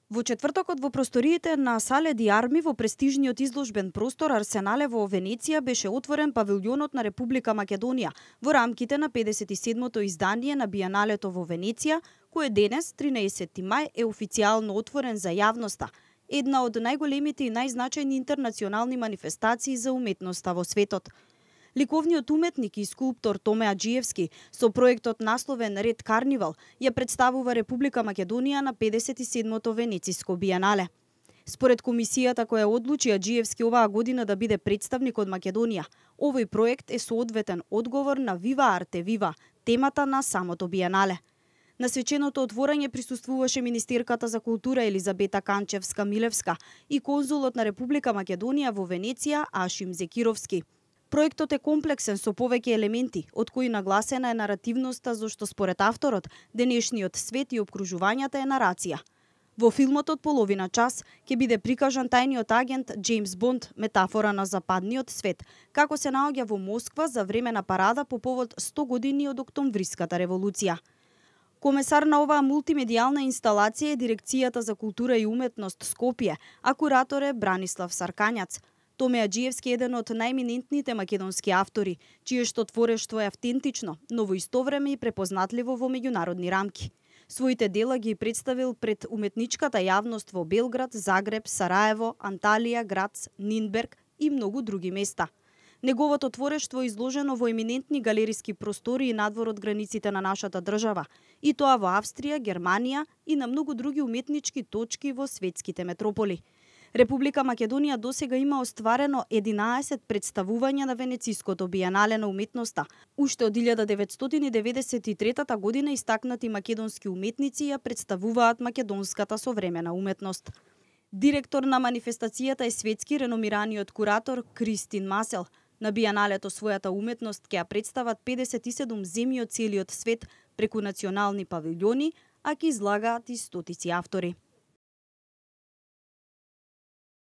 Во четвртокот во просториите на Сале ди Арми во престижниот изложбен простор Арсенале во Венеција беше отворен павилјонот на Република Македонија во рамките на 57-то издание на Биеналето во Венеција, кој денес, 13 мај, е официјално отворен за јавноста, една од најголемите и најзначајни интернационални манифестации за уметноста во светот. Ликовниот уметник и скулптор Томе Аџиевски со проектот насловен Ред Карнивал ја представува Република Македонија на 57-то Венециско биенале. Според комисијата која одлучи Аџиевски оваа година да биде представник од Македонија, овој проект е соодветен одговор на Вива Арте Вива, темата на самото биенале. На свеченото отворање присуствуваше министерката за култура Елизабета Канчевска-Милевска и конзулот на Република Македонија во Венеција Ашим Зекировски. Проектот е комплексен со повеќе елементи, од кои нагласена е наративноста, зашто според авторот, денешниот свет и обкружувањата е нарација. Во филмот од половина час ќе биде прикажан тајниот агент Джеймс Бонд, метафора на западниот свет, како се наоѓа во Москва за време на парада по повод 100 години од Октомвриската револуција. Комесар на оваа мултимедијална инсталација е Дирекцијата за култура и уметност Скопје, а куратор е Бранислав Саркањац. Томе Аџиевски е еден од најминентните македонски автори, чиешто творештво е автентично, но во исто време и препознатливо во меѓународни рамки. Своите дела ги представил пред уметничката јавност во Белград, Загреб, Сараево, Анталија, Грац, Нинберг и многу други места. Неговото творештво е изложено во еминентни галериски простори надвор од границите на нашата држава, и тоа во Австрија, Германија и на многу други уметнички точки во светските метрополи. Република Македонија досега има остварено 11 представувања на Венециското биенале на уметноста. Уште од 1993 година истакнати македонски уметници ја представуваат македонската современа уметност. Директор на манифестацијата е светски реномираниот куратор Кристин Масел. На биеналето својата уметност ќе ја представат 57 земји од целиот свет преку национални павилјони, а ќе излагаат и стотици автори.